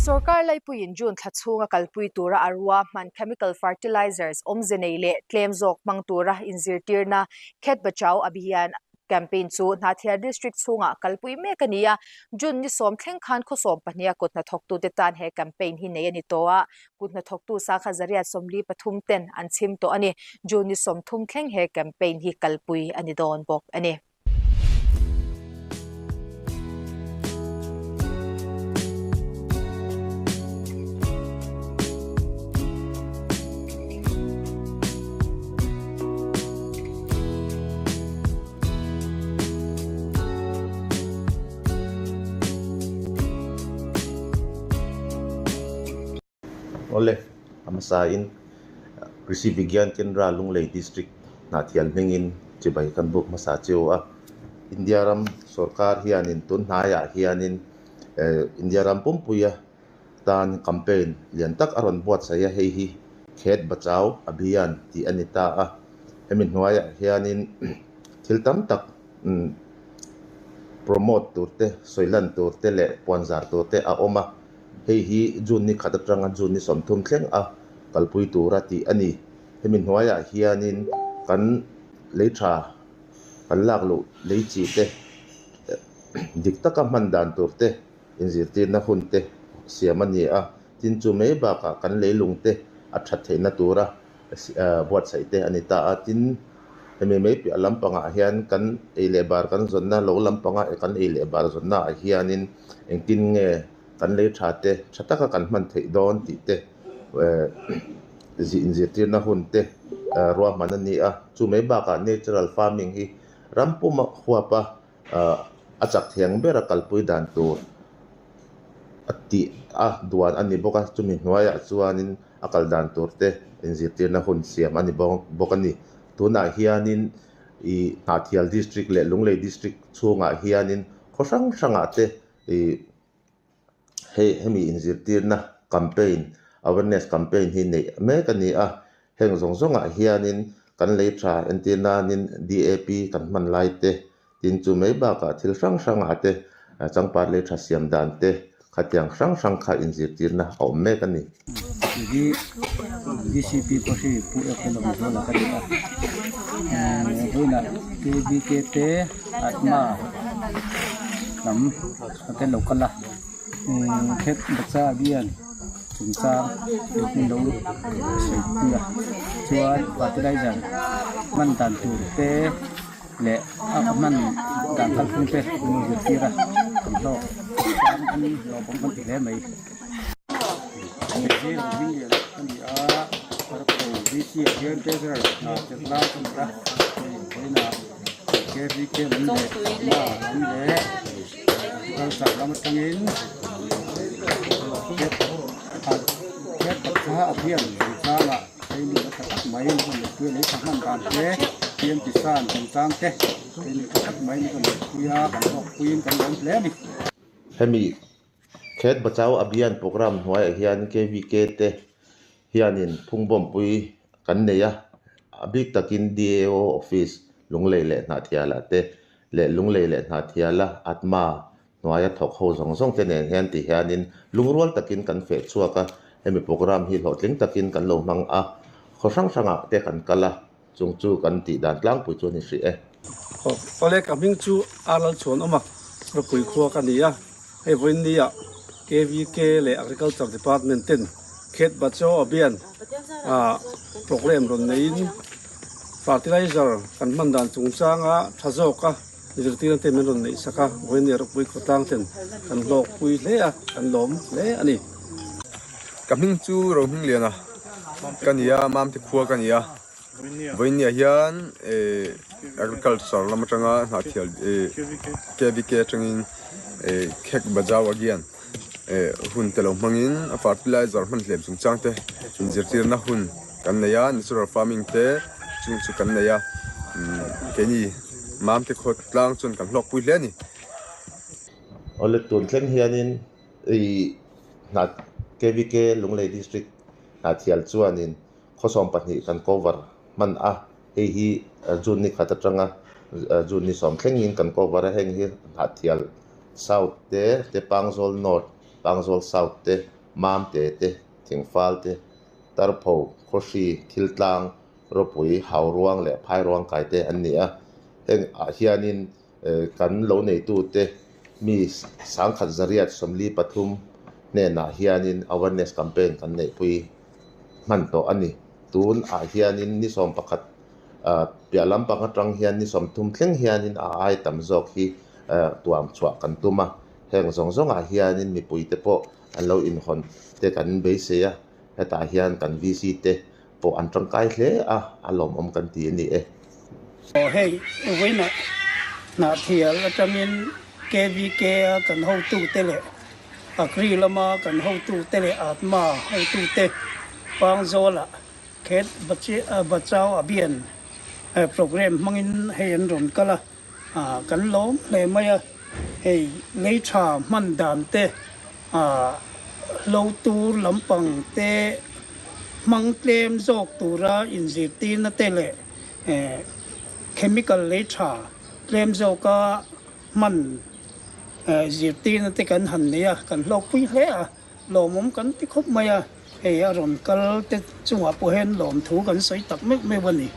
Sorkar laipuiin June thla chhunga kalpui tura a ruahman chemical fertilizers awmze nei leh tlem zawk hmang tura inzirtirna Khet Bachao Abhiyan campaign chu Hnahthial District chhungah kalpui mek a ni a, June ni sawm thleng khan khaw 12 a kut hnathawktute tan he campaign hi nei a ni tawh a, kut hnathawktu sangha 143 ten an chhim tawh a ni. June ni 30 thleng he campaign hi kalpui a ni dawn bawk a ni. Awle, a hmasain Krishi Vigyan Kendra Lunglei District Hnahthial hmingin chibai kan buk hmasa cheu a. India ram sorkar hianin tun hnaiah hianin India ram pumpuia tan campaign lian tak a rawn buatsaih a, hei hi Khet Bachao Abhiyan tih a ni ta a. Hemi hnuaiah hianin thil tam tak promote tur te, sawi lan tur te leh puanzar tur te a awm a. Hei hi June ni khat atanga June ni 30 thleng a kalpui tura tih a ni. Hemi hnuaiah hianin kan lei tha kan lak luh lei chi te dik taka hman dan tur te inzirtirna hun te siam a ni a. Tin chu mai bakah kan leilung te a that theihna tura buatsaih te a ni ta a. Tin, hemi mai piah lampangah hian kan ei leh bar kan zawnna lo lampanga kan ei leh bar zawnna ah hianin engtin nge kan lei tha te tha taka kan hman theih dawn tih te inzirtirna hun te ruahman a ni a. Chu mai bakah natural farming hi ram puma huapa a chak thiang bera kalpui dan tur a tih a duan a ni bawk a. Chumi hnuaiah chuanin a kal dan tur te inzirtirna hun siam a ni bawk a ni. Tunah hianin ih Hnahthial District leh Lunglei District chhungah hianin khaw hrang hrangah te ih hei hemi inzirtirna campaign awareness campaign hi neih mek a ni a. Heng zawng zawngah hianin kan lei tha entir nanin DAP kan hman lai te, tin chu mai bakah thil hrang hrangah te changpat lei tha siam dan te khatiang hrang hrang kha inzirtirna a awm mek a ni. Hi DCP pawh hi Pu Ek Elawm Zuala ka ni a, vawiinah KBK te Atma lam a tel lo kal a, Khet Bacha bian chungchang min lo sawi pui a, chuan fertilizer hman dan tur te leh a hman dan kalphung te min lo zirtir a, kan hlawk chuan an lawmawm kan ti hle mai. Hei hi mihring lian a ni a, Arko VC ah hian treasurer hna chelh lai a ni a, hei vawiinah KVK lam leh Atma lam leh Agriculture lam atangin Khet Bakcha a hian chungchangah training a tha tak mai an rawn neihpui a, lei tha hman dan te, PM Kisan chungchang te training tha tak mai an rawn neihpui a, kan hlawkpuiin kan lawm hle a ni. Hemi Khet Bachao Abhiyan programme hnuaiah hian KVK te hianin phungbawmpui kan nei a, a bik takin DAO office Lunglei leh Hnahthiala te leh Lunglei leh Hnahthiala Atma hnuaia thawk ho zawng zawng te nen hian ti hianin lungrual takin kan feh chhuak a, hemi programme hi hlawhtling takin kan lo hmang a, khaw hrang hrangah te kan kal a. Chung chu kan tih dan tlangpui chu a ni hrih e. Aw, awle ka hming chu Arlal chuan awm a, ropui khua ka ni a, hei vawiin nia KVK leh Agriculture Department ten Khet Bachao Abhiyan ah programme rawn neiin fertilizer kan hman dan chungchanga tha zawka zirtirna te min rawn neih sak a, vawiin nia ropui khaw tlang ten kan hlawkpui hle a, kan lawm hle a ni. Ka hming chu Rohmingliana ka ni a, Mamte khua ka ni a. Vawinia hian agriculture lam atanga hnahthial KVK atangin Khek Bajau Agian hun te lo hmangin a fertilizer hman hlem chungchang te inzirtirna hun kan nei a, natural farming te chung chu kan nei a. Keini Mamte khaw tlang chuan kan hlawkpui hle a ni. Awle tun thleng hianin I hna KVK Lunglei District Hnahthial chuanin khaw 12 kan cover hman a, hei hi June ni khat atanga June ni 10 thlengin kan cover a, heng hi Hnahthial South te, Tepangzawl North, Pangzawl South te, Mamte te, Thingfal te, Tarpho, Khawhri, Thiltlang, Ropui, Hauruang leh Phairuang kai te an ni a. Heng ah hianin kan lo neitute mi 1843 hnenah hianin awareness campaign kan neihpui hman tawh a ni. Tun ah hianin ni 11 piah lampang atang hian ni 30 thleng hianin a ai tam zawk hi tuam chhuah kan tum a. Heng zawng zawngah hianin mipuite pawh an lo inhawn te kan beisei a, hetah hian kan VC te pawh an tangkai hle a, a lawmawm kan ti a ni e. Aw hei, vawiinah Hnahthial atangin KVK a kan hotute leh Agri lama kan hotute leh Atma hotute Pangzawlah Khet Bachao Abhiyan programme hmangin hei an rawn kal a, kan lawm hle mai a. Hei lei tha hman dan te, hlo tur lampang te hmang tlem zawk tura inzirtirna te leh chemical lei tha tlem zawka hman zirtirna te kan han nei a, kan hlawkpui hle a, lawmawm kan ti khawp mai a, hei a rawn kal te chungah pawh hian lawmthu kan sawi tak meuh meuh a ni.